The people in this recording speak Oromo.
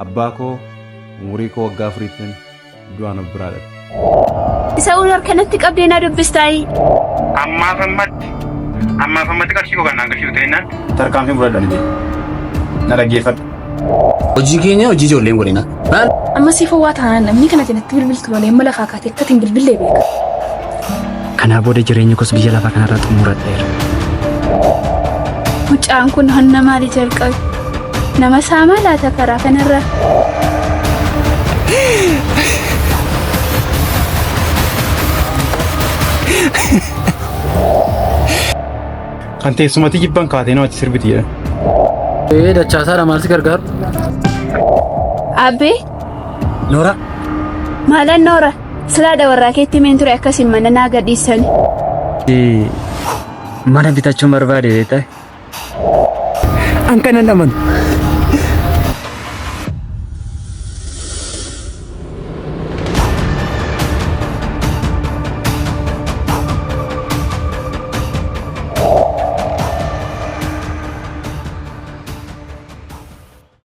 Abbaa koo umurii koo waggaa afuriittin du'aan of biraa dhabe. Isa uun harkanatti qabdee na dubbistaayi. Ammaaf ammatti ammaaf ammatti qarshii koo kan naan gashitu ta'ennaan Tarkaanfii fudhadhu ani jedhe. Na dhaggeeffadhu. Hojii keenya hojii ijoolleen godhina. Maal? Amma siif howwaa taanaan namni kana jalatti bilbiltu malee amma lafaa kaatee akka hin bilbillee beeka. Kanaa booda jireenya koos biyya lafaa kanarraa xumuradheera. Mucaan kun hanna maalii jalqabe? Nama saamaa laata karaa kanarra? Kan teessumatti jibban kaatee namatti sirbiti jedhan. Ee dachaasaadha maal si gargaaru? Abbee Noora, maalan noora silaadha warraa keetti meen ture akkasiin mana naa gadhiisani. Mana bitachuun barbaade beektaa? An kanan amanu.